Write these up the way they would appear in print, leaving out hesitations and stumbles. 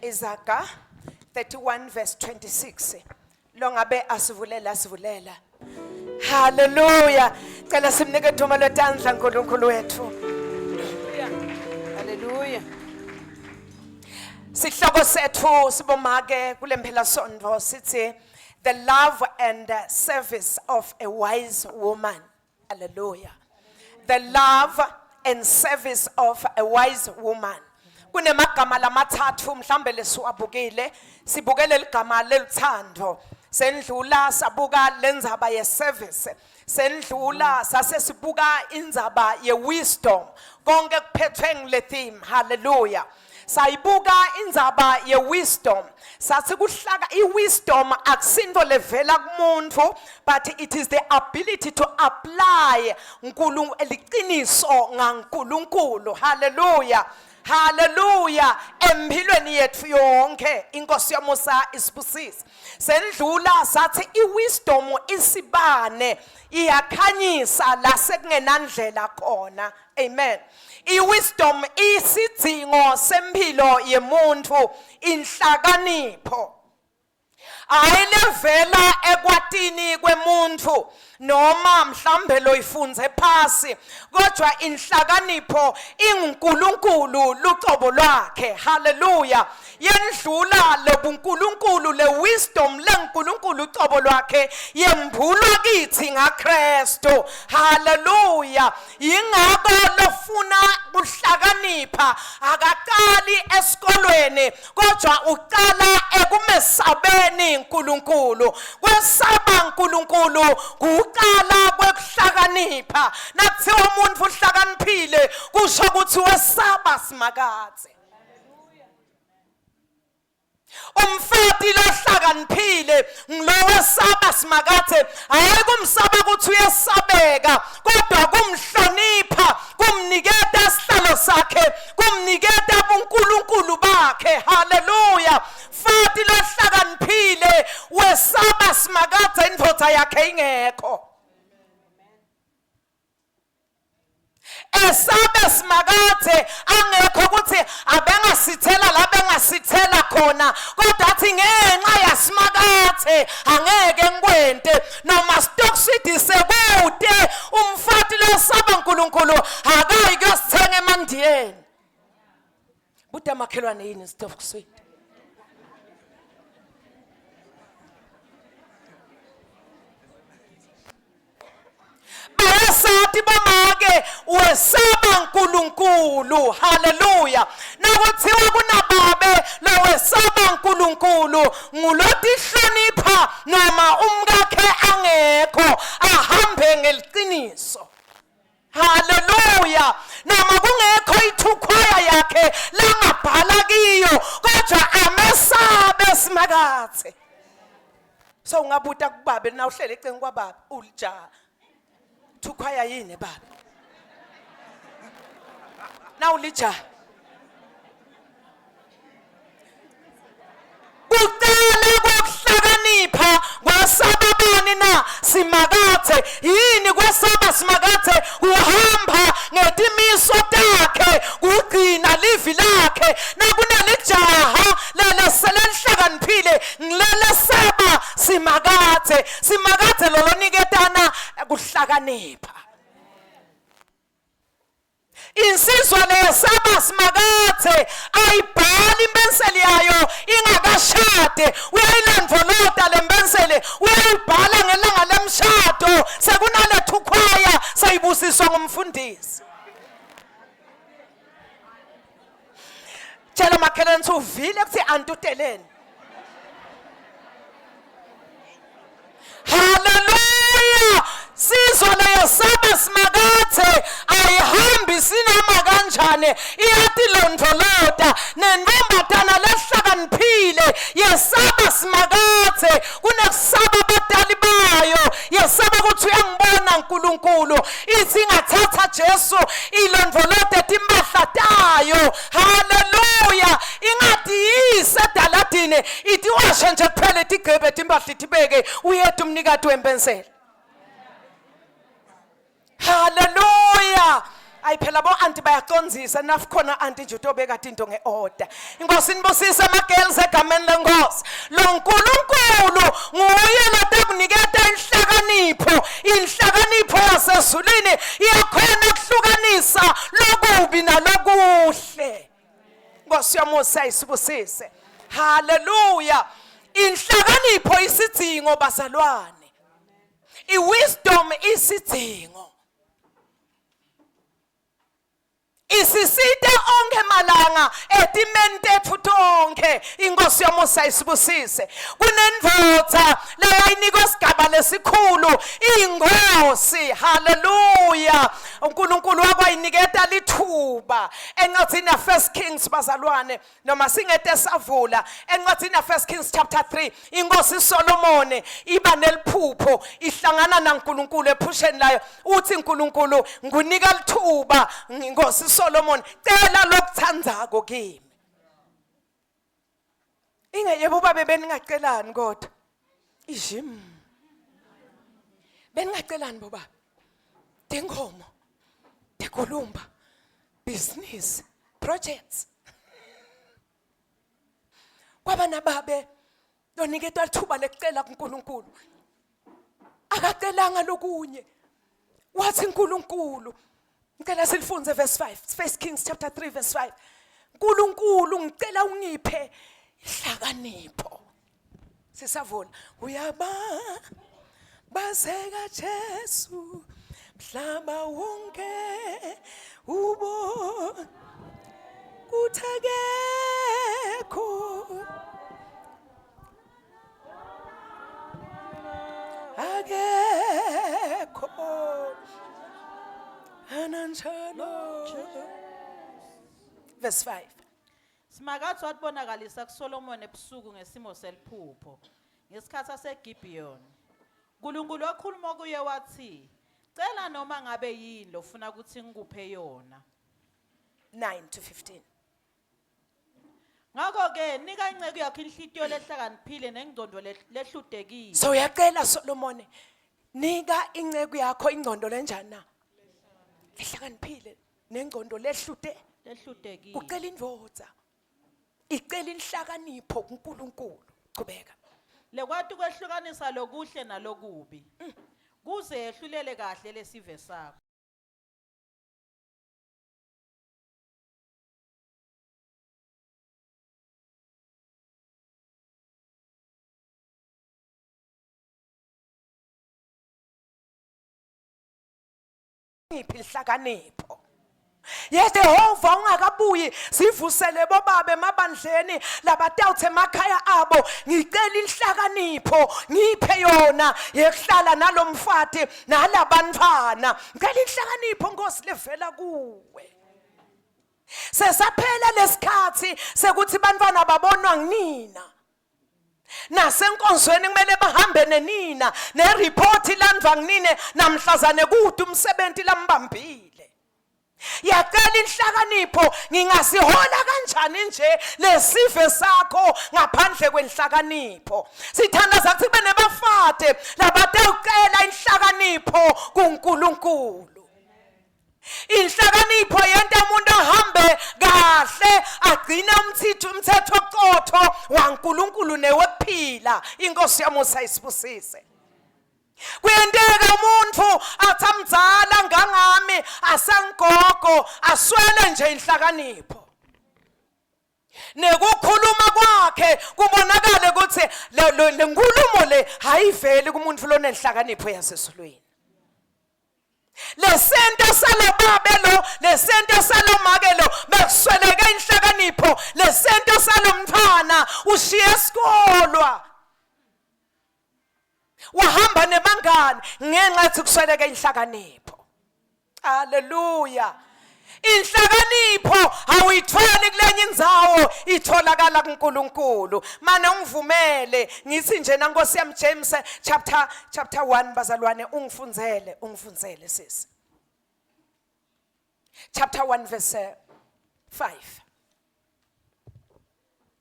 Izaga 31 verse 26. Longabe asivulela asivulela. Hallelujah. Cela simnike dumo lwetandla uNkulunkulu wethu. Hallelujah. Sihloko sethu sibomake kulempela sonto sithi the love and service of a wise woman. Hallelujah. The love and service of a wise woman. Kunemagama lamathathu mhlambe lesiwabukile sibukele ligama leluthando sendlula sabuka lenzaba ye service sendlula sase sibuka indzaba ye wisdom konke kuphethwe ngile theme hallelujah sayibuka indzaba ye-wisdom sathi kuhlaka i-wisdom akusinto levela kumuntu but it is the ability to apply liqiniso ngaNkulunkulu haleluya haleluya empilweni yethu yonke inkosi yomusa isibusise sendlula sathi i-wisdom isibane iyakhanyisa la sekungenandlela khona amen Iwisdom isidzingo sempilo yemuntu inhlakanipho. Ayilevela ekwatini kwemuntu noma mhlambe loyifunze phasi kodwa inhlakanipho inguNkulunkulu lucobo lwakhe haleluya yendlula lobuNkulunkulu le wisdom leNkulunkulu ucobo lwakhe yembulwa kithi ngaKristu haleluya Yingakho lofuna kuhlakanipha akaqali esikolweni kodwa uqala ekumesabeni uNkulunkulu. Kwesaba uNkulunkulu kuqala kwekuhlakanipha. Nakuthiwa umuntu uhlakaniphile kusho ukuthi wesaba simakadze. Umfati lohlakaniphile ngilowesaba simakathe hayi kumsaba ukuthi uyesabeka kodwa kumhlonipha kumniketa isihlalo sakhe kumniketa ubuNkulunkulu bakhe haleluya fati lohlakaniphile wesaba simakathe indvodza yakhe ingekho esabe simakathe angekho ukuthi abengasithela la bengasithela khona kodwa athi ngenxa yasimakathe angeke ngikwente noma stocksidi sekude umfati losaba uNkulunkulu akayi kuyosithenga emandiyeni buta makhelwane yini stocksidi Bayasathi bomake wesaba uNkulunkulu haleluya nakuthiwa kunababe lowesaba uNkulunkulu ngulotihlonipha noma umkakhe angekho ahambe ngeliqiniso Haleluya noma kungekho ithukhwaya yakhe langabhala kiyo kodwa amesabe simakathe so ungabuta kubabe na uhlele ecengu kwababe ulijaha thukhwaya yini baba na ulijaha Kucela kokuhlakanipha kwesaba bani na simakathe yini kwesaba simakathe kuhamba ngetimiso takhe kugcina livi lakhe nakunelijaha lelesele lihlakaniphile ngilelesaba simakathe simakathe loloniketana kuhlakanipha Insizwa leyesaba simakathe ayibhali impenseli yayo ingakashade uyayilondvolota le mpenseli uyayibhala ngelanga lemshado sekunalethukhwaya seyibusiswa ngumfundisi tshela makhelwane ukuthi uvile kuthi antuteleni Haleluya! Sizwa leyesaba simakathe ayihambi sinoma kanjani iyatilondvolota nentombatana lehlakaniphile yesaba simakathe kunekusaba abatali bayo yesaba ukuthi uyangibona uNkulunkulu ithi ingathatha Jesu ilondvolote timpahla tayo haleluya ingatiyise edaladini itiwashe nje kuphela itigqibe timpahla itibeke uyedwa umnikati wempensela haleluya Ayi phela bo anti bayacondzisa nafukhona anti nje utobeka tinto ngeorder. Inkosi inibusise ama girls egameni lenkosi. Lo nkulunkulu nguye lotakuniketa inhlakanipho, inhlakanipho yasezulwini iyakhona ukuhlukanisa lokubi nalokuhle. Nkosi yomusa isibusise. Haleluya. Inhlakanipho isidzingo bazalwane. Iwisdom isidzingo. Isisita onkhe malanga etimeni tetfu tonkhe. Inkosi yomusa isibusise. Kunendvodza leyayinikwe sigaba lesikhulu inkosi. Haleluya. uNkulunkulu wakwayiniketa lithuba encwadzini ya First Kings bazalwane noma singete savula encwadzini ya First Kings chapter 3 inkosi Solomon iba neliphupho ihlangana naNkulunkulu ephusheni layo uthi uNkulunkulu ngunika lithuba inkosi Solomon cela lokuthandzako kimi Inge yebo babe beningacelani kodwa. Ijim. Beningacelani bobaba. Tinkomo. Tikulumba. Business projects. Kwaba nababe loniketwa lithuba lekucela kuNkulunkulu. Akacelanga lokunye. Wathi uNkulunkulu ngicela silifunze verse 5 First Kings chapter 3 verse 5 uNkulunkulu ngicela ungiphe inhlakanipho sisavula uyaba bazeka Jesu mhlaba wonke ubo kuthakekho akekho ananjalo verse 5 Simakadze watibonakalisa kuSolomoni ebusuku ngesimo seliphupho ngesikhathi aseGibhiyoni. Nkulunkulu wakhuluma kuye wathi, "Cela noma ngabe yini lofuna ukuthi ngikuphe yona." 9 to 15 Ngakho-ke nika inceku yakho inhlitiyo lehlakaniphile nengqondo lehlutekile. So uyacela Solomon nika inceku yakho ingqondo lenjani na? Lehlakaniphile nengqondo lehlute lehlutekile. Ucela indvodza. Icela inhlakanipho kuNkulunkulu. Chubeka. Lekwati kwehlukanisa lokuhle nalokubi. Kuze yehlulele kahle lesive sakho. Ngiphi inhlakanipho yeJehova ungakabuyi sivusele bobabe emabandleni labatawuthe emakhaya abo ngicela inhlakanipho ngiphe yona yekuhlala nalomfati nalabantfwana ngicela inhlakanipho Nkosi levela kuwe Sesaphela lesikhathi sekuthi bantwana babonwa nginina. Nasenkonzweni kumele bahambe nenina nereport ilandwa nginine namhlazane kude umsebenzi lambambile. Yacela inhlakanipho ngingasihola kanjani nje lesive sakho ngaphandle kwenhlakanipho. Sithandaza kuthi kube nebafade labatawucela inhlakanipho kuNkulunkulu. Inhlakanipho yenta umuntu ahambe kahle agcine umthetho umthetho oqotho waNkulunkulu newekuphila. Inkosi yamusa isibusise. Kuyenteka umuntu athi amdzala ngangami asangogo aswele nje inhlakanipho. Nekukhuluma kwakhe kubonakale ukuthi le nkulumo le ayiveli kumuntu lonenhlakanipho yasezulwini. Lesento salobabe lo, lesento salomake lo, bekusweleke inhlakanipho, lesento salomntwana ushiye esikolwa. Wahamba nebangani ngenxa ethi kusweleke inhlakanipho. Haleluya. Inhlakanipho awuyitholi kulenye indzawo itholakala kuNkulunkulu. Mane ungivumele ngithi nje naNkosi yami James chapter chapter 1 bazalwane ungifundzele ungifundzele sisi. Chapter 1 verse 5.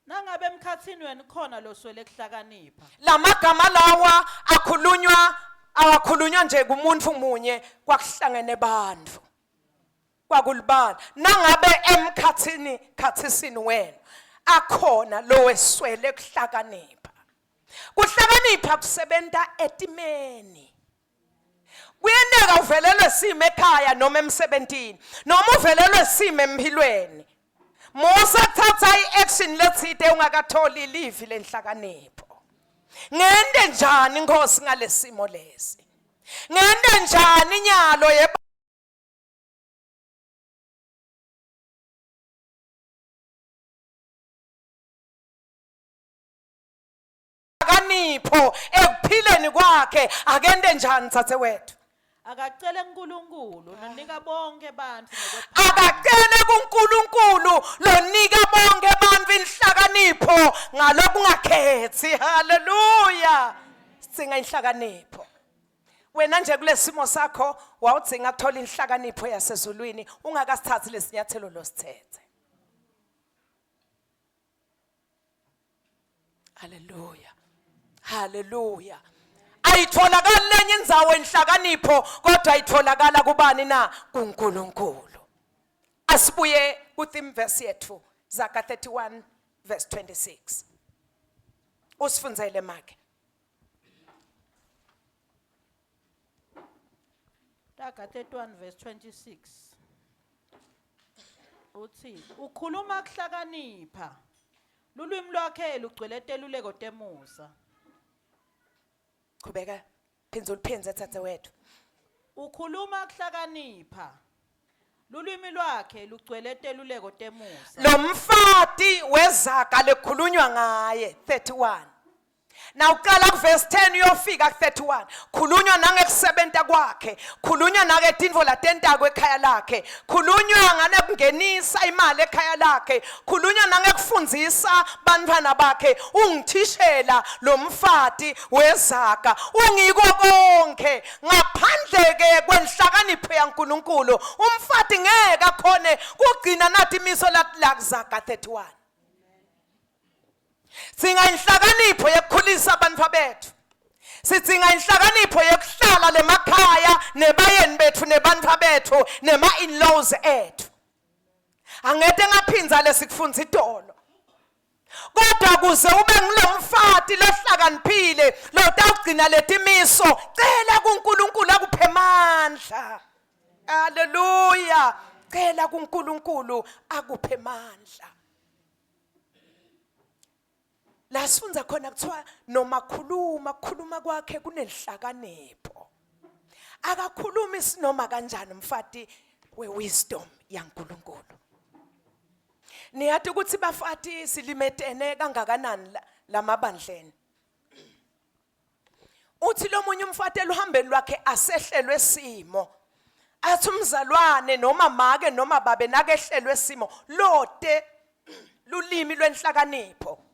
Nangabe emkhathini wenu khona loswele kuhlakanipha. Lamagama lawa akhulunywa awakhulunywa nje kumuntu munye kwakuhlangene bantfu. Kwakulibala nangabe emkhathini khathisini wena akhona loweswele kuhlakanipha. Kuhlakanipha kusebenta etimeni. Kuyenteka uvelelwe simo ekhaya noma emsebentini noma uvelelwe simo emphilweni. Musa kuthatha i-action letsite ungakatholi livi lenhlakanipho. Ngente njani Nkosi ngalesimo lesi? Ngente njani nyalo yeba inhlakanipho ekuphileni kwakhe akente njani tsatse wethu Akacele kuNkulunkulu lonika bonke bantfu ngekwephana. Akacele kuNkulunkulu lonika bonke bantfu inhlakanipho ngalokungakhethi. Haleluya. Sidzinga inhlakanipho. Wena nje kulesimo sakho wawudzinga kuthola inhlakanipho yasezulwini ungakasithathi lesinyathelo losithethe. Haleluya. Haleluya. Ayitholakali lenye indzawo enhlakanipho kodwa itholakala kubani na? KuNkulunkulu. Asibuye ku theme verse yethu Zaka 31 verse 26. Usifundzele make. Taga 31 verse 26. Uthi ukhuluma kuhlakanipha. Lulwimi lwakhe lugcwele teluleko temusa. Qhubeka phinza uliphinze thathe wethu. Ukhuluma kuhlakanipha. Lulwimi lwakhe lugcwele teluleko temusa. Lo mfati wezaga lekhulunywa ngaye 31 Nawuqala kuverse 10 uyofika ku31. Khulunywa nangekusebenta kwakhe, khulunywa nangetintfo latentako ekhaya lakhe, khulunywa nganekungenisa imali ekhaya lakhe, khulunywa nangekufundzisa bantfwana bakhe. Ungithishela lomfati wezaga, ungiko konke ngaphandle ke kwenhlakanipho yaNkulunkulu. Umfati ngeke akhone kugcina nathi imiso la kuzaga 31. Sidzinga inhlakanipho yekukhulisa abantfu bethu. Sidzinga inhlakanipho yekuhlala lemakhaya nebayeni bethu nebantfu bethu nema-in-laws ethu. Angete ngaphinza lesikufundza itolo. Kodwa kuze ube ngilomfati lohlakaniphile lotawugcina letimiso, cela kuNkulunkulu akuphe amandla. Haleluya. Cela kuNkulunkulu akuphe amandla. La sifundza khona kuthiwa noma khuluma kukhuluma kwakhe kunenhlakanipho. Akakhulumi sinoma kanjani umfati wewisdom yaNkulunkulu. Niyati ukuthi bafati silimetene kangakanani lamabandleni. Uthi lomunye umfati eluhambeni lwakhe asehlelwe simo. Athi umzalwane noma make noma babe nakehlelwe simo lote lulimi lwenhlakanipho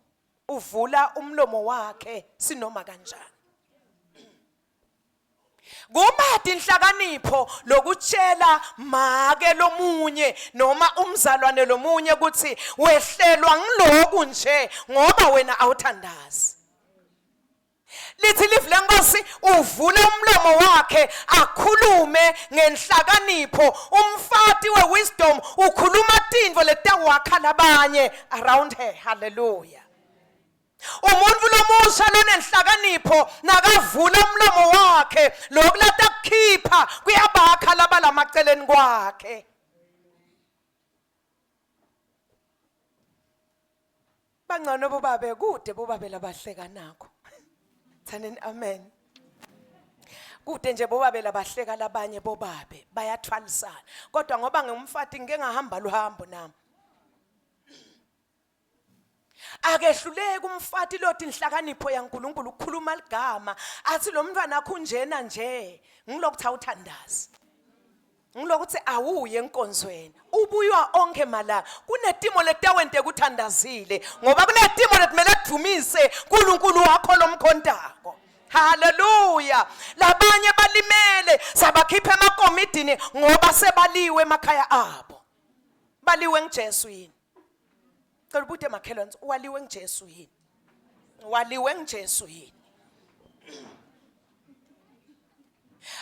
uvula umlomo wakhe sinoma kanjani. Kubati inhlakanipho lokutshela make lomunye noma umzalwane lomunye ukuthi wehlelwa ngiloku nje ngoba wena awuthandazi. Lithi live lenkosi uvula umlomo wakhe akhulume ngenhlakanipho umfati wewisdom ukhuluma tintfo letawakha labanye around her hallelujah Umuntu lomusha lonenhlakanipho nakavula umlomo wakhe lokhu latakukhipha kuyabakha labalamaceleni kwakhe. Bangcono bobabe kude bobabe labahleka nakho. Thaneni amen. Kude nje bobabe labahleka labanye bobabe bayathwalisana. Kodwa ngoba ngingumfati ngike ngahamba luhambo nami. Akehluleki umfati loti inhlakanipho yaNkulunkulu ukukhuluma ligama athi lo mntwana akho unjena nje ngilokuthi awuthandazi ngilokuthi awuye enkonzweni ubuywa onke malanga kunetimo letawente kuthandazile ngoba kunetimo lekumele kudumise uNkulunkulu wakho lomkhontako Haleluya labanye balimele sabakhipha emakomidini ngoba sebaliwe emakhaya abo baliwe ngiJesu yini Cela ubute makhelwane waliwe ngiJesu yini? Waliwe ngiJesu yini?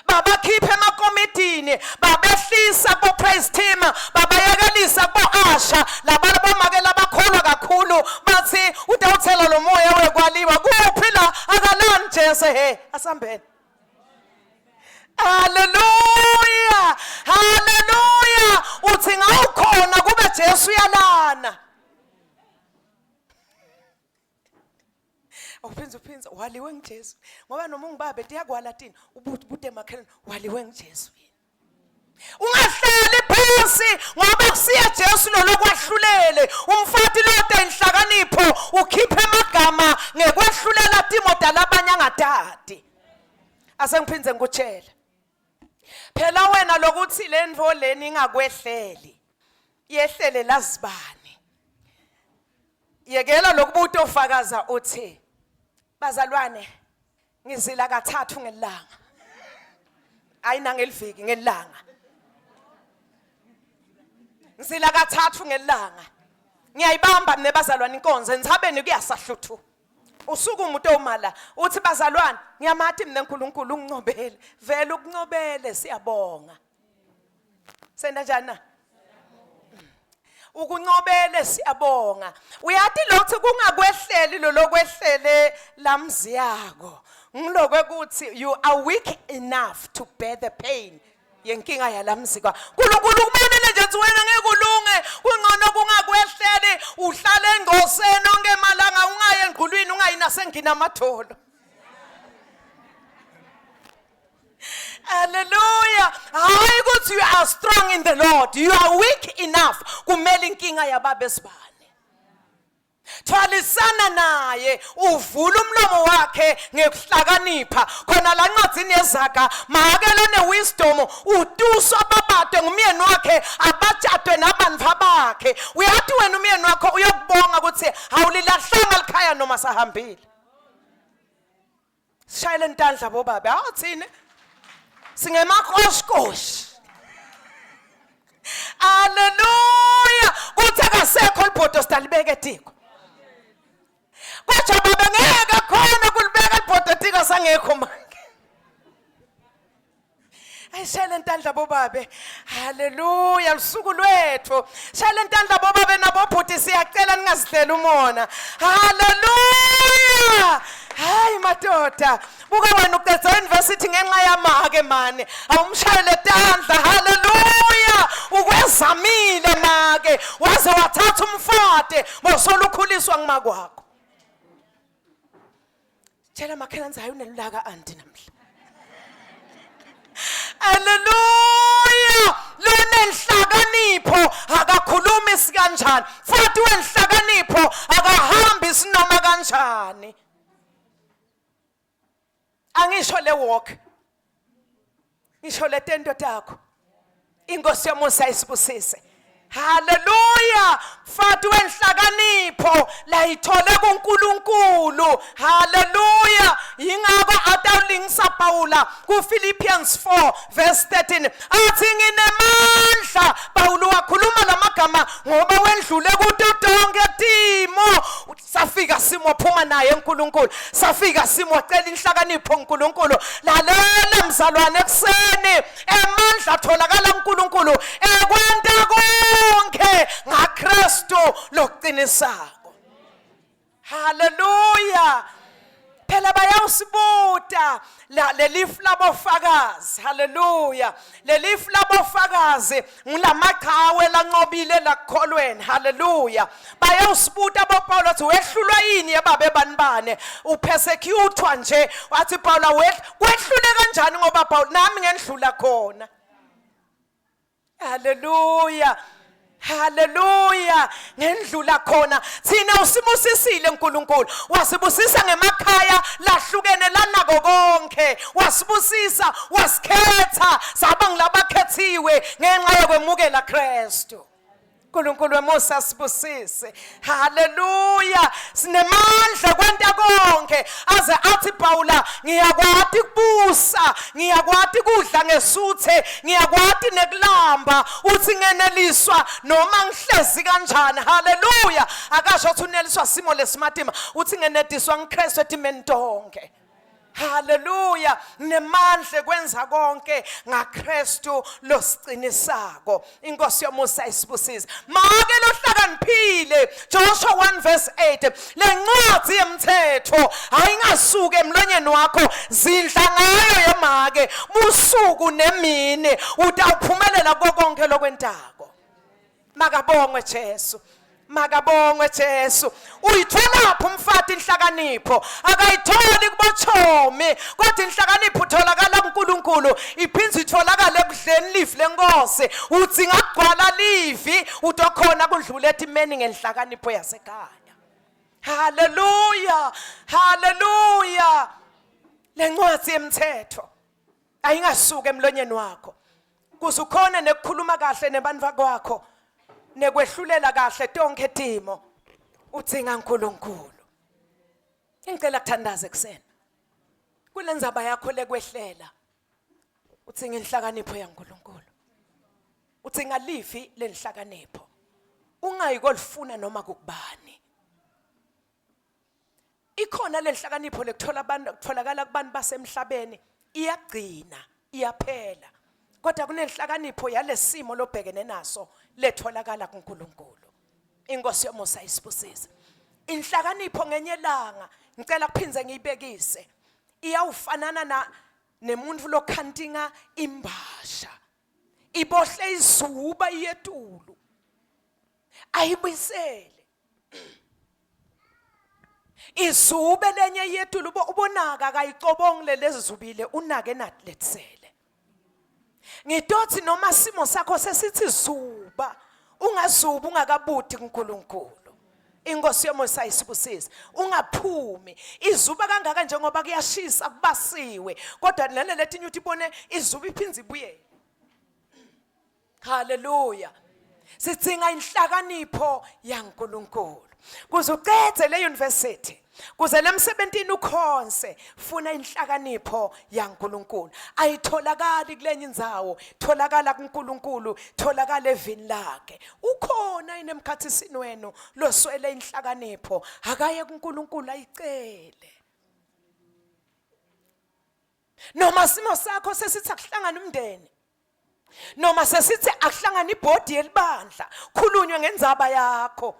Babakhipha emakomidini, babehlisa kubo-praise team, babayekelisa kubo-asha laba bomake labakholwa kakhulu, bathi utawuthela lo moya wekwaliwa kuphi la akalani Jesu. He, asambeni. Haleluya, haleluya. Uthi ngawukhona kube Jesu uyalana. Awuphinze uphinze waliwe ngiJesu, ngoba noma ungibabe tiyakwala tini ubude bude makhelwane, waliwe ngiJesu yini. Ungahlali phansi ngoba kusiya Jesu lo lokwahlulele. Umfati lote inhlakanipho ukhiphe amagama ngekwehlulela timo talabanye angatati. Asengiphindze ngikutshela. Phela wena lokuthi lento leni ingakwehleli, yehlele lazibani. Yekela lokubuta ofakaza uthi bazalwane ngizila kathathu ngelanga. Hayi nangeliviki, ngelanga. Ngizila kathathu ngelanga. Ngiyayibamba mina bazalwane inkonzo entsabeni kuyasahluthu. Usuke umuntu omala uthi bazalwane ngiyamati mina uNkulunkulu ungincobele, vele ukuncobele, siyabonga. Senda njani na? Ukuncobele, siyabonga. Uyati lokuthi kungakwehleli lolokwehlele lamzi yako. Ngilokwe kuthi you are weak enough to bear the pain yenkinga yalamzi kwa. uNkulunkulu ukubonile nje ukuthi wena ngeke ulunge, kungcono kungakwehleli, uhlale engcoseni onke malanga, ungayi engqulwini, ungayi nasengina amatholo. Hallelujah. Hayi ukuthi you are strong in the Lord. You are weak enough kumele inkinga yababesibane. Thwalisana naye uvula umlomo wakhe ngekuhlakanipha. Khona la ncwadzini yezaga make lone wisdom utuswa babadwe ngumyeni wakhe abatshadwe nabantu bakhe. Uyathi wena umyeni wakho uyokubonga ukuthi awulilahlanga likhaya noma sahambile. Sishayele intandla bobabe, hawu thina singemakoshikoshi. Haleluya, kuthi akasekho libhodo sidalibeka etiko. Kodwa baba ngeke khona kulibeka libhodo etiko sangekho manje. Ayishele intandla bobabe. Haleluya, lusuku lwethu. Shayela intandla bobabe nabobhuti, siyacela ningazidlela umona. Haleluya. Hayi madoda, buka wena uqedza university ngenxa yamake mane. Awumshayele tandla. Haleluya. Ukwezamile make, waze wathatha umfate, bosola ukhuliswa ngumakwakho. Tshela makhelwane hayi unelulaka anti namhla. Haleluya! Lonenhlakanipho akakhulumi sikanjani, futhi wenhlakanipho akahambi sinoma kanjani. Angisho le walk, ngisho le tento takho. Inkosi yomusa isibusise. Haleluya, mfati wenhlakanipho layithole kuNkulunkulu. Haleluya, yingakho atawulingisa Pawula kuPhilippians 4 verse 13 athi nginemandla. Pawulu wakhuluma lamagama ngoba wendlule kuto tonke timo. Safika simo phuma naye uNkulunkulu, safika simo cela inhlakanipho uNkulunkulu. Lalela mzalwane, ekuseni emandla atholakala uNkulunkulu ekwenta konke ngaKristu lokuqinisako. Haleluya. Phela bayawusibuta lelifu labofakazi. Haleluya. Lelifu labofakazi ngulamaqhawe lanqobile lakukholweni. Haleluya. Bayawusibuta boPawulo athi wehlulwa yini yebabe banibane, upersecutwa nje. Wathi Pawula kwehlule kanjani ngoba Paul nami ngendlula khona. Haleluya. Haleluya, ngendlula khona. Thina usibusisile uNkulunkulu, wasibusisa ngemakhaya lahlukene lanako konke, wasibusisa wasikhetha saba ngilabakhethiwe ngenxa yokwemukela Kristu. uNkulunkulu wemusa sibusise. Haleluya, sinemandla kwenta konke. Aze athi Pawula, ngiyakwati kubusa, ngiyakwati kudla ngesuthe, ngiyakwati nekulamba. Uthi ngeneliswa noma ngihlezi kanjani. Haleluya. Akasho ukuthi uneliswa simo lesimatima, uthi ngenediswa ngiKristu etimeni tonke. Haleluya, nemandla kwenza konke ngaKristu losiqinisako. Inkosi yomusa isibusise. Make lohlakaniphile, Joshua 1 verse 8, lencwadi yemthetho ayingasuki emlonyeni wakho, zindla ngayo yemake busuku nemini, utawuphumelela konke lokwentako. Makabongwe Jesu. Makabongwe Jesu. Uyitholaphi umfati inhlakanipho? Akayitholi kubochomi, kodwa inhlakanipho utholakala kuNkulunkulu, iphindze itholakale ekudleni livi lenkosi. Uthi ngagcwala livi, utokhona kudlula etimeni ngenhlakanipho yasekhaya. Haleluya! Haleluya! Lencwadi yemthetho ayingasuki emlonyeni wakho kuze ukhone nekukhuluma kahle nebantu bakwakho nekwehlulela kahle tonke timo udzinga uNkulunkulu. Ngicela kuthandaze kusena kulendzaba yakho lekwehlela, udzinga inhlakanipho yaNkulunkulu, udzinga livi lenhlakanipho, ungayi kolifuna noma kukubani. Ikhona lenhlakanipho lekuthola abantu, kutholakala kubantu basemhlabeni, iyagcina iyaphela, kodwa kunenhlakanipho yalesimo lobhekene naso letholakala kuNkulunkulu. Inkosi yomusa isibusise. Inhlakanipho ngenye ilanga ngicela kuphindze ngiyibekise, iyawufanana na nemuntu lokhantinga imbasha, ibohle izuba iyetulu ayibuyisele izube lenye yetulu ubonaka akayicobongi lelezubile, unake nathi letsele. Ngitothi noma simo sakho sesithi zuba, ungazubi ungakabuti kuNkulunkulu. Inkosi yomusa isibusise. Ungaphumi izuba kangaka njengoba kuyashisa kubasiwe, kodwa nale letinye uthi ibone izuba iphindze ibuyele. Haleluya. Sidzinga inhlakanipho yaNkulunkulu. Kuze ucedze le university, kuze lemsebentini ukhonse, funa inhlakanipho yaNkulunkulu. Ayitholakali kulenye indzawo, tholakala kuNkulunkulu, tholakala evini lakhe. Ukhona yini emkhathisini wenu loswele inhlakanipho? Akaye kuNkulunkulu ayicele. Noma simo sakho sesithi akuhlangana umndeni, noma sesithi akuhlangana ibhodi yelibandla, khulunywe ngendzaba yakho,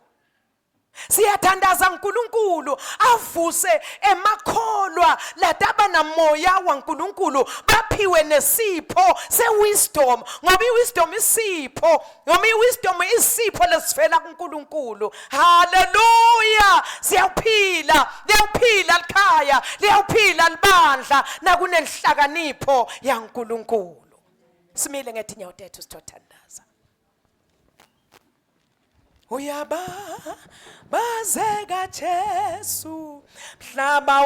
siyathandaza uNkulunkulu avuse emakholwa lataba namoya waNkulunkulu, baphiwe nesipho sewisdom, ngoba iwisdom isipho, noma iwisdom isipho lesivela kuNkulunkulu. Haleluya! Siyaphila, liyawuphila likhaya, liyawuphila libandla nakunenhlakanipho yaNkulunkulu. Simile ngetinyawo tethu sithothandaza. Uyaba bazeka Jesu mhlaba.